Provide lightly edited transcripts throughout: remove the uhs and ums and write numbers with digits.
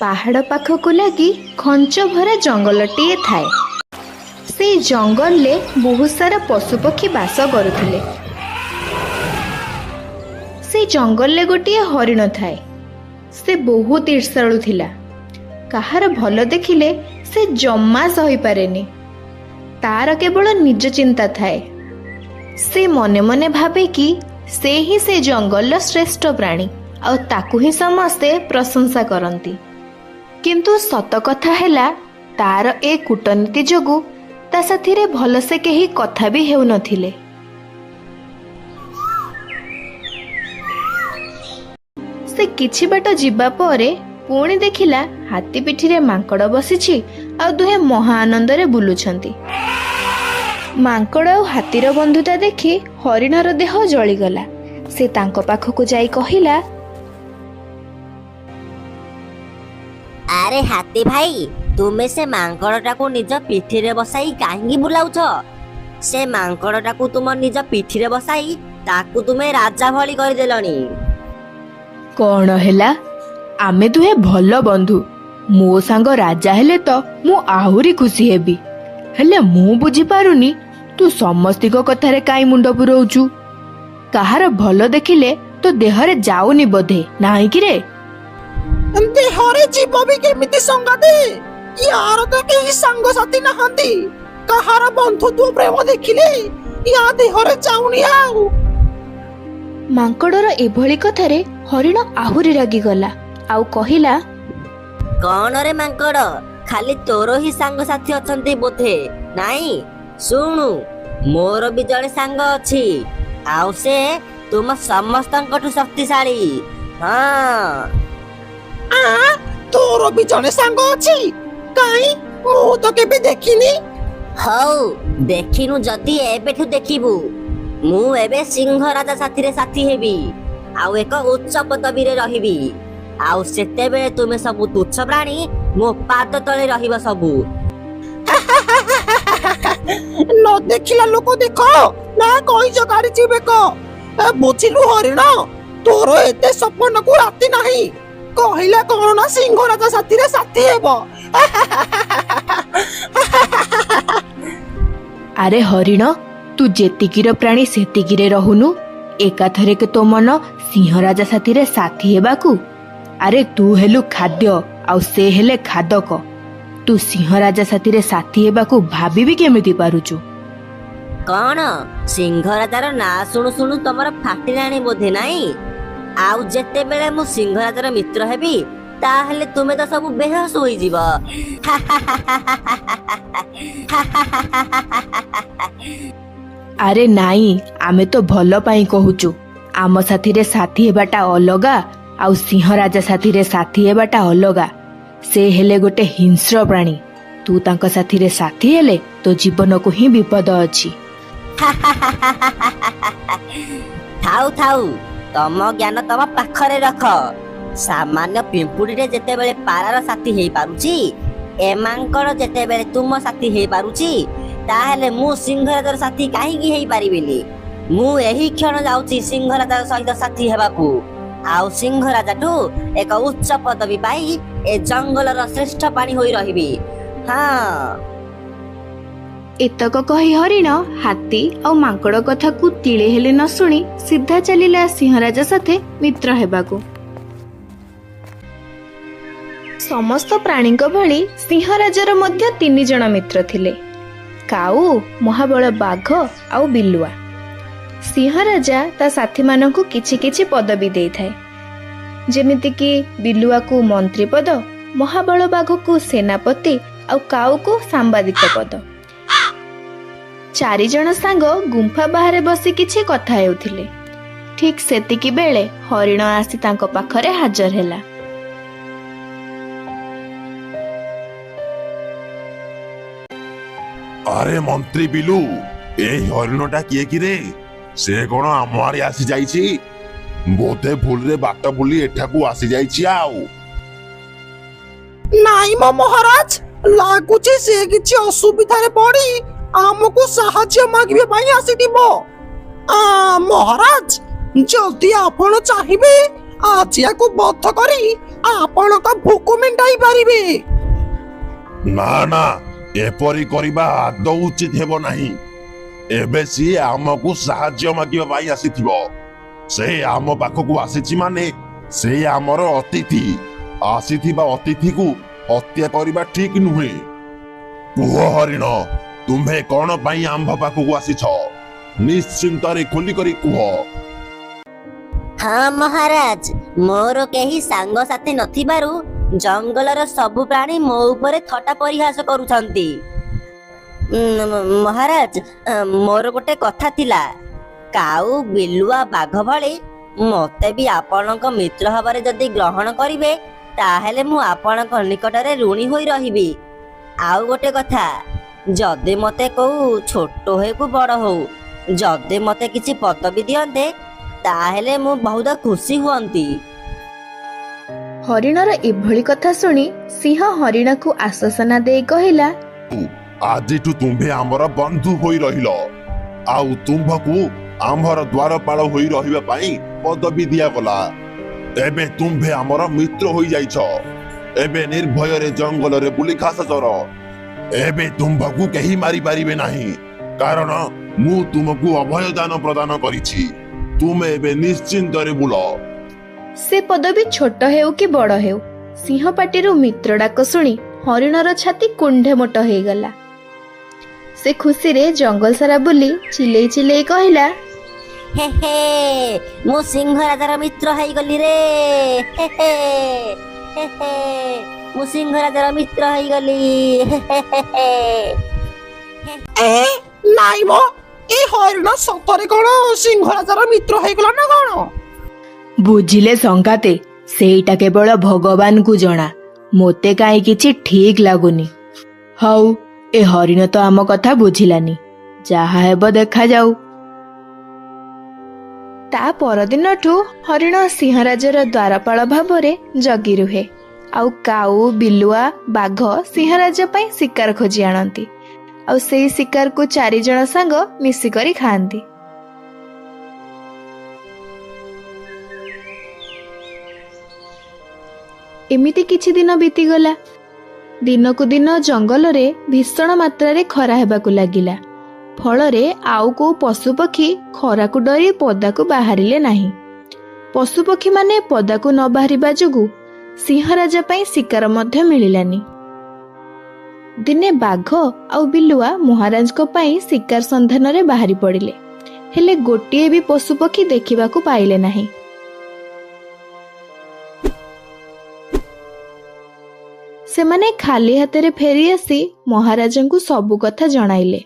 ପାହାଡ଼ ପାଖକୁ ଲାଗି ଘଞ୍ଚ ଭରା ଜଙ୍ଗଲଟିଏ ଥାଏ। ସେଇ ଜଙ୍ଗଲରେ ବହୁତ ସାରା ପଶୁପକ୍ଷୀ ବାସ କରୁଥିଲେ। ସେଇ ଜଙ୍ଗଲରେ ଗୋଟିଏ ହରିଣ ଥାଏ। ସେ ବହୁତ ଈର୍ଷାଳୁ ଥିଲା। କାହାର ଭଲ ଦେଖିଲେ ସେ ଜମା ସହିପାରେନି। ତାର କେବଳ ନିଜ ଚିନ୍ତା ଥାଏ। ସେ ମନେ ମନେ ଭାବେ କି ସେ ହିଁ ସେ ଜଙ୍ଗଲର ଶ୍ରେଷ୍ଠ ପ୍ରାଣୀ ଆଉ ତାକୁ ହିଁ ସମସ୍ତେ ପ୍ରଶଂସା କରନ୍ତି। କିନ୍ତୁ ସତ କଥା ହେଲା, ତାର ଏ କୂଟନୀତି ଯୋଗୁଁ ତା ସାଥିରେ ଭଲସେ କେହି କଥା ବି ହେଉନଥିଲେ। ସେ କିଛି ବାଟ ଯିବା ପରେ ପୁଣି ଦେଖିଲା ହାତୀ ପିଠିରେ ମାଙ୍କଡ଼ ବସିଛି ଆଉ ଦୁହେଁ ମହା ଆନନ୍ଦରେ ବୁଲୁଛନ୍ତି। ମାଙ୍କଡ଼ ଆଉ ହାତୀର ବନ୍ଧୁତା ଦେଖି ହରିଣର ଦେହ ଜଳିଗଲା। ସେ ତାଙ୍କ ପାଖକୁ ଯାଇ କହିଲା, ଆରେ ହାତୀ ଭାଇ, ତୁମେ ସେ ମାଙ୍କଡ଼ଟାକୁ ନିଜ ପିଠିରେ ବସାଇ କାହିଁକି ବୁଲାଉଛ? ସେ ମାଙ୍କଡ଼ଟାକୁ ତୁମ ନିଜ ପିଠିରେ ବସାଇ ତାକୁ ତୁମେ ରାଜା ଭଳି କରିଦେଲଣି। କଣ ହେଲା? ଆମେ ଦୁହେଁ ଭଲ ବନ୍ଧୁ। ମୋ ସାଙ୍ଗ ରାଜା ହେଲେ ତ ମୁଁ ଆହୁରି ଖୁସି ହେବି। ହେଲେ ମୁଁ ବୁଝିପାରୁନି, ତୁ ସମସ୍ତିଙ୍କ କଥାରେ କାଇଁ ମୁଣ୍ଡ ପୁରଉଛୁ? କାହାର ଭଲ ଦେଖିଲେ ତୋ ଦେହରେ ଯାଉନି ବୋଧେ, ନାହିଁ କିରେ? ଦେହରେ ଯିବ ବି କେମିତି ସଙ୍ଗାତେ? ୟାର ତ କେହି ସାଙ୍ଗସାଥି ନାହାନ୍ତି। କାହାର ବନ୍ଧୁତ୍ୱ ପ୍ରେମ ଦେଖିଲେ ୟା ଦେହରେ ଯାଉନି ଆଉ। ମାଙ୍କଡ଼ର ଏଭଳି କଥାରେ ହରିଣ ଆହୁରି ରାଗିଗଲା ଆଉ କହିଲା, କଣ ରେ ମାଙ୍କଡ଼, ଖାଲି ତୋର ହିଁ ସାଙ୍ଗସାଥି ଅଛନ୍ତି ବୋଧେ? ନାଇଁ, ଶୁଣୁ, ମୋର ବି ଜଣେ ସାଙ୍ଗ ଅଛି ଆଉ ସେ ତୁମ ସମସ୍ତଙ୍କଠୁ ଶକ୍ତିଶାଳୀ। ହଁ। ଆ, ତୋର ବି ଜଣେ ସାଙ୍ଗ ଅଛି? କାଇଁ, ମୁଁ ତ କେବେ ଦେଖିନି। ହଉ, ଦେଖିନୁ ଯଦି ଏବେଠୁ ଦେଖିବୁ। ମୁଁ ଏବେ ସିଂହ ରାଜା ସାଥିରେ ସାଥୀ ହେବି ଆଉ ଏକ ଉଚ୍ଚ ପଦବୀରେ ରହିବି, ଆଉ ସେତେବେଳେ ତୁମେ ସବୁ ତୁଚ୍ଛ ପ୍ରାଣୀ ମୋ ପାଦ ତଳେ ରହିବ ସବୁ। ନ ଦେଖିଲା ଲୋକ ଦେଖ ନା କଇଁଚ କାଢିଛି ବେକ। ଏ, ବୁଝିଲୁ ହରିଣ, ତୋର ଏତେ ସପନକୁ ରାତି ନାହିଁ। କହିଲା କଣ ନା ସିଂହ ରାଜା ସାଥିରେ ସାଥୀ ହେବ। ଆରେ ହରିଣ, ତୁ ଯେତିକିର ପ୍ରାଣୀ ସେତିକିରେ ରହୁନୁ। ଏକାଥରକେ ତୋ ମନ ସିଂହରାଜା ସାଥିରେ ସାଥୀ ହେବାକୁ? ଆରେ ତୁ ହେଲୁ ଖାଦ୍ୟ ଆଉ ସେ ହେଲେ ଖାଦକ। ତୁ ସିଂହରାଜା ସାଥିରେ ସାଥୀ ହେବାକୁ ଭାବିବି କେମିତି ପାରୁଛୁ? କଣ, ସିଂହ ରାଜାର ନାଁ ଶୁଣୁ ଶୁଣୁ ତମର ଫାଟିଲାଣି ବୋଧେ, ନାଇଁ? ଆଉ ଯେତେବେଳେ ମୁଁ ସିଂହ ରାଜାର ମିତ୍ର ହେବି, ତାହେଲେ ତୁମେ ତ ସବୁ ବେହୋସ ହୋଇଯିବ। ଆରେ ନାଇଁ, ଆମେ ତ ଭଲ ପାଇଁ କହୁଛୁ। ଆମ ସାଥିରେ ସାଥୀ ହେବାଟା ଅଲଗା ଆଉ ସିଂହରାଜା ସାଥିରେ ସାଥୀ ହେବାଟା ଅଲଗା। ସେ ହେଲେ ଗୋଟେ ହିଂସ୍ର ପ୍ରାଣୀ। ତୁ ତାଙ୍କ ସାଥିରେ ସାଥୀ ହେଲେ ତୋ ଜୀବନକୁ ହିଁ ବିପଦ ଅଛି। ଥାଉ ଥାଉ, ତମ ଜ୍ଞାନ ତମ ପାଖରେ ରଖ। ସାମାନ୍ୟ ପିମ୍ପୁଡ଼ିରେ ଯେତେବେଳେ ପାରାର ସାଥୀ ହେଇପାରୁଛି, ଏ ମାଙ୍କଡ଼ ଯେତେବେଳେ ତୁମ ସାଥୀ ହେଇପାରୁଛି, ତାହେଲେ ମୁଁ ସିଂହରାଜାର ସାଥୀ କାହିଁକି ହେଇପାରିବିନି? ମୁଁ ଏହି କ୍ଷଣ ଯାଉଛି ସିଂହରାଜାର ସହିତ ସାଥୀ ହେବାକୁ ଆଉ ସିଂହରାଜାଠୁ ଏକ ଉଚ୍ଚ ପଦବୀ ପାଇ ଏ ଜଙ୍ଗଲର ଶ୍ରେଷ୍ଠ ପ୍ରାଣୀ ହୋଇ ରହିବି। ହଁ। ଏତକ କହି ହରିଣ ହାତୀ ଆଉ ମାଙ୍କଡ଼ କଥାକୁ ତିଳେ ହେଲେ ନ ଶୁଣି ସିଧା ଚାଲିଲା ସିଂହରାଜା ସାଥେ ମିତ୍ର ହେବାକୁ। ସମସ୍ତ ପ୍ରାଣୀଙ୍କ ଭଳି ସିଂହରାଜାର ମଧ୍ୟ 3 ଜଣ ମିତ୍ର ଥିଲେ, କାଉ, ମହାବଳ ବାଘ ଆଉ ବିଲୁଆ। ସିଂହରାଜା ତା ସାଥୀମାନଙ୍କୁ କିଛି କିଛି ପଦବୀ ଦେଇଥାଏ, ଯେମିତିକି ବିଲୁଆକୁ ମନ୍ତ୍ରୀ ପଦ, ମହାବଳ ବାଘକୁ ସେନାପତି ଆଉ କାଉକୁ ସାମ୍ବାଦିକ ପଦ। 4 ଜଣ ସାଙ୍ଗ ଗୁମ୍ଫା ବାହାରେ ବସି କିଛି କଥା ହେଉଥିଲେ। ଠିକ୍ ସେତିକି ବେଳେ ହରିଣ ଆସି ତାଙ୍କ ପାଖରେ ହାଜର ହେଲା। ଆରେ ମନ୍ତ୍ରୀ ବିଲୁ, ଏଇ ହରିଣଟା କିଏ କିରେ? ସେ କଣ ଆମ ଆଡେ ଆସି ଯାଇଛି? ବୋଧେ ଭୁଲରେ ବାଟ ବୁଲି ଏଠାକୁ ଆସି ଯାଇଛି ଆଉ। ନାଇଁ ମ ମହାରାଜ, ଲାଗୁଛି ସେ କିଛି ଅସୁବିଧାରେ ପଡି ଆମକୁ ସାହାଯ୍ୟ ମାଗିବା ପାଇଁ ଆସିଥିବ। ମହାରାଜ, ଯଦି ଆପଣ ଚାହିଁବେ ଆଜି ୟାକୁ ବଧ କରି ଆପଣଙ୍କ ଭୋକ ମେଣ୍ଟାଇ ପାରିବେ। ନା ନା, ଏପରି କରିବା ଆଦୌ ଉଚିତ ହେବ ନାହିଁ। ଏବେ ସିଏ ଆମକୁ ସାହାଯ୍ୟ ମାଗିବା ପାଇଁ ଆସିଥିବ। ସେ ଆମ ପାଖକୁ ଆସିଛି ମାନେ ସେ ଆମର ଅତିଥି। ଆସିଥିବା ଅତିଥିକୁ ହତ୍ୟା କରିବା ଠିକ ନୁହେଁ। କୁହ ହରିଣ, ତୁମ୍ଭେ କଣ ପାଇଁ ଆମ୍ଭ ପାଖକୁ ଆସିଛ? ନିଶ୍ଚିନ୍ତରେ ଖୋଲିକରି କୁହ। ହଁ ମହାରାଜ, ମୋର କେହି ସାଙ୍ଗସାଥି ନଥିବାରୁ ଜଙ୍ଗଲର ସବୁ ପ୍ରାଣୀ ମୋ ଉପରେ ଥଟ୍ଟା ପରିହାସ କରୁଛନ୍ତି। ମହାରାଜ, ମୋର ଗୋଟେ କଥା ଥିଲା। କାଉ, ବିଲୁଆ, ବାଘ ଭଳି ମତେ ବି ଆପଣଙ୍କ ମିତ୍ର ଭାବରେ ଯଦି ଗ୍ରହଣ କରିବେ, ତାହେଲେ ମୁଁ ଆପଣଙ୍କ ନିକଟରେ ଋଣୀ ହୋଇ ରହିବି। ଆଉ ଗୋଟେ କଥା, ଯଦି ମତେ କୋଉ ଛୋଟ ହେଉ କି ବଡ଼ ହଉ, ଯଦି ମତେ କିଛି ପଦବୀ ଦିଅନ୍ତେ, ତାହେଲେ ମୁଁ ବହୁତ ଖୁସି ହୁଅନ୍ତି। ହରିଣର ଏଭଳି କଥା ଶୁଣି ସିଂହ ହରିଣକୁ ଆଶ୍ୱାସନା ଦେଇ କହିଲା, ଆଜିଠୁ ତୁମ୍ଭେ ଆମର ବନ୍ଧୁ ହୋଇ ରହିଲ, ଆଉ ତୁମ୍ଭକୁ ଆମ୍ଭର ଦ୍ୱାରପାଳ ହୋଇ ରହିବା ପାଇଁ ପଦବୀ ଦିଆଗଲା। ଏବେ ତୁମ୍ଭେ ଆମର ମିତ୍ର ହୋଇଯାଇଛ। ଏବେ ନିର୍ଭୟରେ ଜଙ୍ଗଲରେ ବୁଲି ଘାସ ଚର। ଏବେ ତୁମ୍ଭକୁ କେହି ମାରିପାରିବେ ନାହିଁ, କାରଣ ମୁଁ ତୁମକୁ ଅଭୟଦାନ ପ୍ରଦାନ କରିଛି। ତୁମେ ଏବେ ନିଶ୍ଚିନ୍ତରେ ବୁଲ। ସେ ପଦବୀ ଛୋଟ ହେଉ କି ବଡ଼ ହେଉ, ସିଂହ ପାଟିରୁ ମିତ୍ର ଡାକ ଶୁଣି ହରିଣର ଛାତି କୁଣ୍ଢେ ମୋଟ ହେଇଗଲା। ସେ ଖୁସିରେ ଜଙ୍ଗଲ ସାରା ବୁଲି ଚିଲେଇ ଚିଲେଇ କହିଲା, ହେ ହେ, ମୁଁ ସିଂହ ରାଜାର ମିତ୍ର ହେଇଗଲି ରେ! ହେ ହେ ହେ ହେ, ମୁଁ ସିଂହ ରାଜାର ମିତ୍ର ହେଇଗଲି! ହେ ହେ ହେ ହେ। ଏ ନାଇଁ ମ, ଏ ହରିଣ ସତରେ କଣ ସିଂହରାଜାର ମିତ୍ର ହେଇଗଲା ନା କଣ? ବୁଝିଲେ ସଙ୍ଗାତେ, ସେଇଟା କେବଳ ଭଗବାନଙ୍କୁ ଜଣା। ମୋତେ କାହିଁ କିଛି ଠିକ ଲାଗୁନି। ହଉ, ଏ ହରିଣ ତ ଆମ କଥା ବୁଝିଲାନି, ଯାହା ହେବ ଦେଖାଯାଉ। ତା ପରଦିନଠୁ ହରିଣ ସିଂହରାଜର ଦ୍ୱାରପାଳ ଭାବରେ ଜଗି ରୁହେ, ଆଉ କାଉ, ବିଲୁଆ, ବାଘ ସିଂହରାଜ ପାଇଁ ଶିକାର ଖୋଜି ଆଣନ୍ତି, ଆଉ ସେଇ ଶିକାରକୁ ଚାରିଜଣ ସାଙ୍ଗ ମିଶିକରି ଖାଆନ୍ତି। ଏମିତି କିଛି ଦିନ ବିତିଗଲା। ଦିନକୁ ଦିନ ଜଙ୍ଗଲରେ ଭୀଷଣ ମାତ୍ରାରେ ଖରା ହେବାକୁ ଲାଗିଲା। ଫଳରେ ଆଉ କୋଉ ପଶୁପକ୍ଷୀ ଖରାକୁ ଡରି ପଦାକୁ ବାହାରିଲେ ନାହିଁ। ପଶୁପକ୍ଷୀମାନେ ପଦାକୁ ନ ବାହାରିବା ଯୋଗୁଁ ସିଂହରାଜା ପାଇଁ ଶିକାର ମଧ୍ୟ ମିଳିଲାନି। ଦିନେ ବାଘ ଆଉ ବିଲୁଆ ମହାରାଜଙ୍କ ପାଇଁ ଶିକାର ସନ୍ଧାନରେ ବାହାରି ପଡ଼ିଲେ, ହେଲେ ଗୋଟିଏ ବି ପଶୁପକ୍ଷୀ ଦେଖିବାକୁ ପାଇଲେ ନାହିଁ। ସେମାନେ ଖାଲି ହାତରେ ଫେରି ଆସି ମହାରାଜଙ୍କୁ ସବୁ କଥା ଜଣାଇଲେ।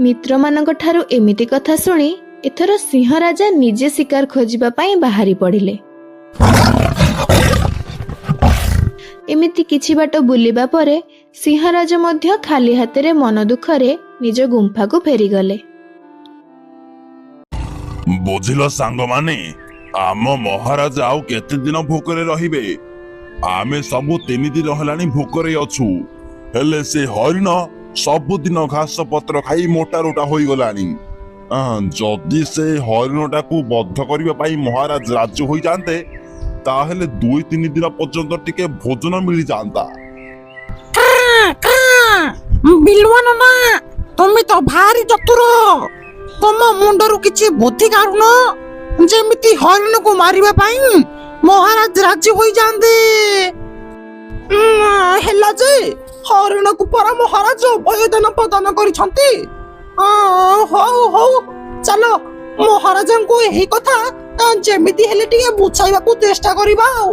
ମିତ୍ରମାନଙ୍କ ଠାରୁ ଏମିତି କଥା ଶୁଣି ଏଥର ସିଂହରାଜା ନିଜେ ଶିକାର ଖୋଜିବା ପାଇଁ ବାହାରି ପଡ଼ିଲେ। ଏମିତି କିଛି ବାଟ ବୁଲିବା ପରେ ସିଂହରାଜ ମଧ୍ୟ ଖାଲି ହାତରେ ମନ ଦୁଃଖରେ ନିଜ ଗୁମ୍ଫାକୁ ଫେରିଗଲେ। ବୁଝିଲ ସାଙ୍ଗମାନେ, ଆମ ମହାରାଜା ଆଉ କେତେ ଦିନ ଭୋକରେ ରହିବେ? ଆମେ ସବୁ 3 ଦିନ ହେଲାଣି ଭୋକରେ ଅଛୁ, ହେଲେ ସେ ହରିଣ ସବୁଦିନ ଘାସ ପତ୍ର ଖାଇ ମୋଟା ରୋଟା ହୋଇଗଲାଣି। ଯଦି ସେ ହରିଣଟାକୁ ବଧ କରିବା ପାଇଁ ମହାରାଜ ରାଜି ହୋଇଯାଆନ୍ତେ, ତାହେଲେ 2-3 ଦିନ ପର୍ଯ୍ୟନ୍ତ ଟିକେ ଭୋଜନ ମିଳିଯାଆନ୍ତା। ବିଲୁଆ ନନା, ତମେ ତ ଭାରି ଚତୁର। ତମ ମୁଣ୍ଡରୁ କିଛି ବୁଦ୍ଧି କାଢୁନ, ଯେମିତି ହରିଣକୁ ମାରିବା ପାଇଁ ମହାରାଜ ରାଜି ହୋଇଯାଆନ୍ତେ। ହେଲା ଯେ ହରିଣକୁ ପରା ମହାରାଜ ଅଭୟଦାନ ପ୍ରଦାନ କରିଛନ୍ତି। ହଉ ହଉ, ଚାଲ ମହାରାଜାଙ୍କୁ ଏହି କଥା ଯେମିତି ହେଲେ ଟିକେ ବୁଝାଇବାକୁ ଚେଷ୍ଟା କରିବା। ଆଉ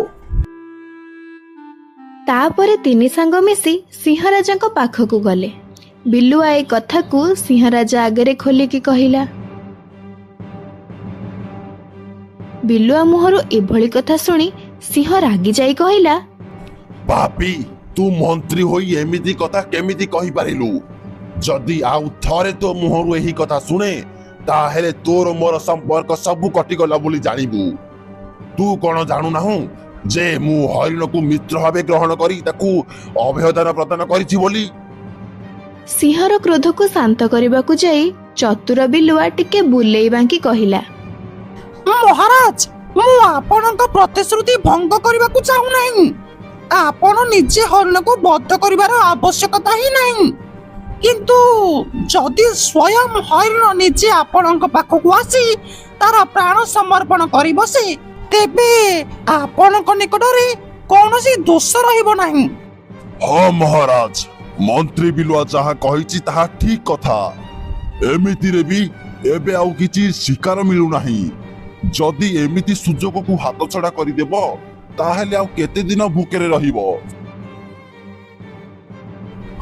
ତାପରେ ତିନି ସାଙ୍ଗ ମିଶି ସିଂହରାଜାଙ୍କ ପାଖକୁ ଗଲେ। ବିଲୁଆ ଏ କଥାକୁ ସିଂହରାଜା ଆଗରେ ଖୋଲିକି କହିଲା। ବିଲୁଆ ମୁହଁରୁ ଏଭଳି କଥା ଶୁଣି ସିଂହ ରାଗି ଯାଇ କହିଲା, ପାପି, ତୁ ମନ୍ତ୍ରୀ ହୋଇ ଏମିତି କଥା କେମିତି କହିପାରିଲୁ? ଯଦି ଆଉ ଥରେ ତୋ ମୁହଁରୁ ଏହି କଥା ଶୁଣେ, ତାହେଲେ ତୋର ମୋର ସମ୍ପର୍କ ସବୁ କଟିଗଲା ବୋଲି ଜାଣିବୁ। ତୁ କଣ ଜାଣୁନାହୁଁ ଯେ ମୁଁ ହରିଣକୁ ମିତ୍ର ଭାବେ ଗ୍ରହଣ କରି ତାକୁ ଅଭୟଦାନ ପ୍ରଦାନ କରିଛି ବୋଲି? ସିଂହର କ୍ରୋଧକୁ ଶାନ୍ତ କରିବାକୁ ଯାଇ ଚତୁର ବିଲୁଆ ଟିକେ ବୁଲେଇ ବାଙ୍କି କହିଲା, ମହାରାଜ, ମୁଁ ଆପଣଙ୍କ ପ୍ରତିଶ୍ରୁତି ଭଙ୍ଗ କରିବାକୁ ଚାହୁଁନାହିଁ। ଆପଣ ନିଜେ ହରିଣକୁ ବଧ କରିବାର ଆବଶ୍ୟକତା ହିଁ ନାହିଁ। କିନ୍ତୁ ଯଦି ସ୍ୱୟଂ ହରିଣ ନିଜେ ଆପଣଙ୍କ ପାଖକୁ ଆସି ତାର ପ୍ରାଣ ସମର୍ପଣ କରି ବସେ, ତେବେ ଆପଣଙ୍କ ନିକଟରେ କୌଣସି ଦୋଷ ରହିବ ନାହିଁ। ହଁ ମହାରାଜ, ମନ୍ତ୍ରୀ ବିଲୁଆ ଯାହା କହିଛି ତାହା ଠିକ କଥା। ଏମିତିରେ ବି ଏବେ ଆଉ କିଛି ଶିକାର ମିଳୁନାହିଁ। ଯଦି ଏମିତି ସୁଯୋଗକୁ ହାତଛଡା କରିଦେବ, ତାହେଲେ ଆଉ କେତେ ଦିନ ଭୋକରେ ରହିବ?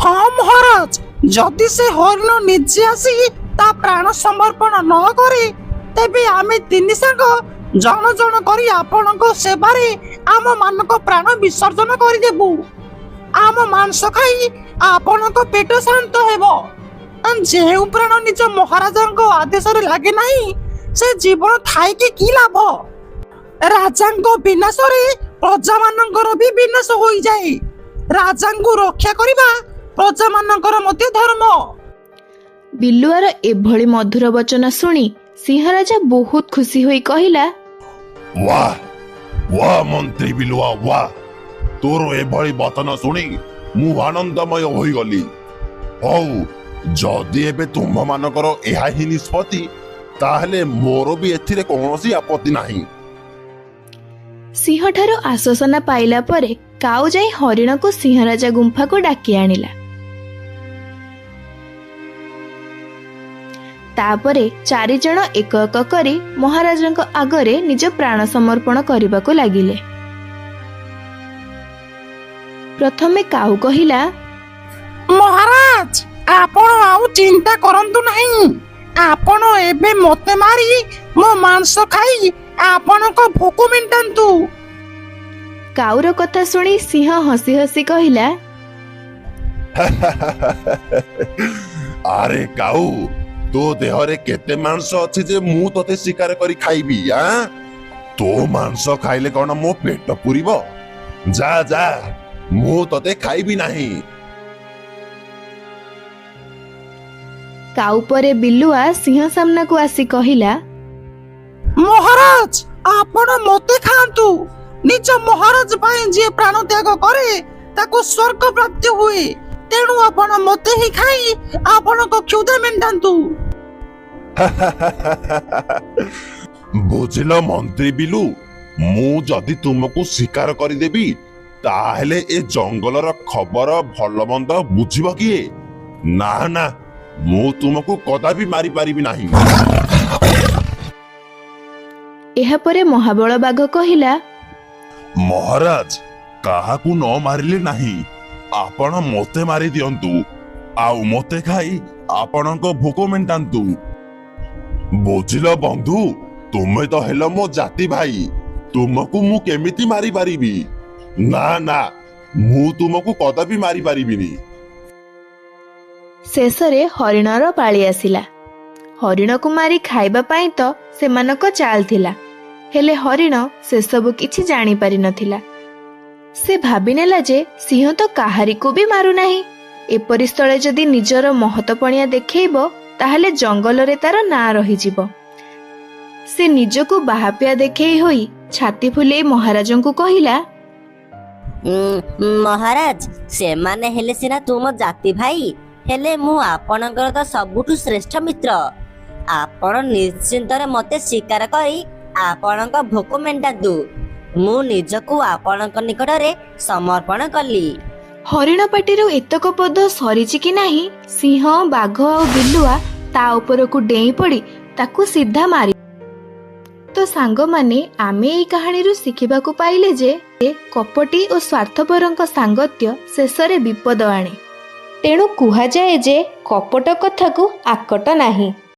ହଁ ମହାରାଜ, ଯଦି ସେ ହରିଣ ନିଜେ ଆସି ତା ପ୍ରାଣ ସମର୍ପଣ ନ କରେ, ତେବେ ଆମେ ତିନି ସାଙ୍ଗ ଜଣ ଜଣ କରି ଆପଣଙ୍କ ସେବାରେ ଆମ ମାନଙ୍କ ପ୍ରାଣ ବିସର୍ଜନ କରିଦେବୁ। ଆମ ମାଂସ ଖାଇ ଆପଣଙ୍କ ପେଟ ଶାନ୍ତ ହେବ। ଯେଉଁ ପ୍ରାଣ ନିଜ ମହାରାଜାଙ୍କ ଆଦେଶରେ ଲାଗେ ନାହିଁ, ସେ ଜୀବନ ଥାଇକି କି ଲାଭ? ରାଜାଙ୍କ ବିନାଶରେ ପ୍ରଜାମାନଙ୍କର ବି ବିନାଶ ହୋଇଯାଏ। ରାଜାଙ୍କୁ ରକ୍ଷା କରିବା ପ୍ରଜାମାନଙ୍କର ମଧ୍ୟ ଧର୍ମ। ବିଲୁଆର ଏଭଳି ମଧୁର ବଚନ ଶୁଣି ସିଂହରାଜା ବହୁତ ଖୁସି ହୋଇ କହିଲା, ୱାହ ୱାହ ମନ୍ତ୍ରୀ ବିଲୁଆ, ୱାହ! ତୋର ଏଭଳି ବଚନ ଶୁଣି ମୁଁ ଆନନ୍ଦମୟ ହୋଇଗଲି। ହଉ, ଯଦି ଏବେ ତୁମ୍ଭମାନଙ୍କର ଏହା ହିଁ ନିଷ୍ପତ୍ତି, ତାହେଲେ ମୋର ବି ଏଥିରେ କୌଣସି ଆପତ୍ତି ନାହିଁ। ସିଂହଠାରୁ ଆଶ୍ୱାସନା ପାଇଲା ପରେ କାଉ ଯାଇ ହରିଣକୁ ସିଂହରାଜା ଗୁମ୍ଫାକୁ ଡାକି ଆଣିଲା। ତାପରେ ଚାରିଜଣ ଏକ ଏକ କରି ମହାରାଜଙ୍କ ଆଗରେ ନିଜ ପ୍ରାଣ ସମର୍ପଣ କରିବାକୁ ଲାଗିଲେ। ପ୍ରଥମେ କାଉ କହିଲା, ମହାରାଜ, ଆପଣ ଆଉ ଚିନ୍ତା କରନ୍ତୁ ନାହିଁ। ଆପଣ ଏବେ ମୋତେ ମାରି ମୋ ମାଂସ ଖାଇ ଆପଣଙ୍କ ଭୋକ ମେଣ୍ଟାନ୍ତୁ। କାଉର କଥା ଶୁଣି ସିଂହ ହସି ହସି କହିଲା, ଆରେ କାଉ, ତୋ ଦେହରେ କେତେ ମାଂସ ଅଛି ଯେ ମୁଁ ତୋତେ ଶିକାର କରି ଖାଇବି? ଆଁ, ତୋ ମାଂସ ଖାଇଲେ କଣ ମୋ ପେଟ ପୁରିବ? ଯା ଯା, ମୁଁ ତୋତେ ଖାଇବି ନାହିଁ। କାଉ ପରେ ବିଲୁଆ ସିଂହ ସାମ୍ନାକୁ ଆସି କହିଲା, ମହାରାଜ, ଆପଣ ମୋତେ ଖାଆନ୍ତୁ। ନିଜ ମହାରାଜ ପାଇଁ ଯିଏ ପ୍ରାଣ ତ୍ୟାଗ କରେ ତାକୁ ସ୍ୱର୍ଗ ପ୍ରାପ୍ତି ହୁଏ। ତେଣୁ ଆପଣ ମୋତେ ହିଁ ଖାଇ ଆପଣଙ୍କ କ୍ଷୁଧା ମେଣ୍ଟାନ୍ତୁ। ବୁଝିଲ ମନ୍ତ୍ରୀ ବିଲୁ, ମୁଁ ଯଦି ତୁମକୁ ଶିକାର କରିଦେବି, ତାହେଲେ ଏ ଜଙ୍ଗଲର ଖବର ଭଲ ମନ୍ଦ ବୁଝିବ କିଏ? ନା ନା, ମୁଁ ତୁମକୁ କଦାପି ମାରିପାରିବି ନାହିଁ। ଏହାପରେ ମହାବଳ ବାଘ କହିଲା, ମହାରାଜ, କାହାକୁ ନ ମାରିଲେ ନାହିଁ, ଆପଣ ମୋତେ ମାରି ଦିଅନ୍ତୁ ଆଉ ମୋତେ ଖାଇ ଆପଣଙ୍କ ଭୋକ ମେଣ୍ଟାନ୍ତୁ। ବୁଝିଲ ବନ୍ଧୁ, ତୁମେ ତ ହେଲ ମୋ ଜାତି ଭାଇ, ତୁମକୁ ମୁଁ କେମିତି ମାରିପାରିବି? ନା ନା, ମୁଁ ତୁମକୁ କଦାପି ମାରିପାରିବିନି। ଶେଷରେ ହରିଣର ପାଳି ଆସିଲା। ହରିଣକୁ ମାରି ଖାଇବା ପାଇଁ ତ ସେମାନଙ୍କ ଚାଲ ଥିଲା, ହେଲେ ହରିଣ ସେସବୁ କିଛି ଜାଣିପାରି ନଥିଲା। ସେ ଭାବିନେଲା ଯେ ସିଂହ ତ କାହାରିକୁ ବି ମାରୁନାହିଁ, ଏପରି ସ୍ଥଳେ ଯଦି ନିଜର ମହତପଣିଆ ଦେଖେଇବ, ତାହେଲେ ଜଙ୍ଗଲରେ ତାର ନାଁ ରହିଯିବ। ସେ ନିଜକୁ ବାହାପିଆ ଦେଖେଇ ହୋଇ ଛାତି ଫୁଲେଇ ମହାରାଜଙ୍କୁ କହିଲା, ମହାରାଜ, ସେମାନେ ହେଲେ ସିନା ତୁମ ଜାତି ଭାଇ, ହେଲେ ମୁଁ ଆପଣଙ୍କର ତ ସବୁଠୁ ଶ୍ରେଷ୍ଠ ମିତ୍ର। ଆପଣ ନିଶ୍ଚିନ୍ତରେ ମୋତେ ଶିକାର କରି ଆପଣଙ୍କ ଭୋକ ମେଣ୍ଟାନ୍ତୁ। ମୁଁ ନିଜକୁ ଆପଣଙ୍କ ନିକଟରେ ସମର୍ପଣ କଲି। ହରିଣ ପାଟିରୁ ଏତକ ପଦ ସରିଛି କି ନାହିଁ, ସିଂହ, ବାଘ ଆଉ ବିଲୁଆ ତା ଉପରକୁ ଡେଇଁ ପଡ଼ି ତାକୁ ସିଧା ମାରି। ତ ସାଙ୍ଗମାନେ, ଆମେ ଏଇ କାହାଣୀରୁ ଶିଖିବାକୁ ପାଇଲେ ଯେ କପଟି ଓ ସ୍ୱାର୍ଥପରଙ୍କ ସାଙ୍ଗତ୍ୟ ଶେଷରେ ବିପଦ ଆଣେ। ତେଣୁ କୁହାଯାଏ ଯେ କପଟ କଥାକୁ ଆକଟ ନାହିଁ।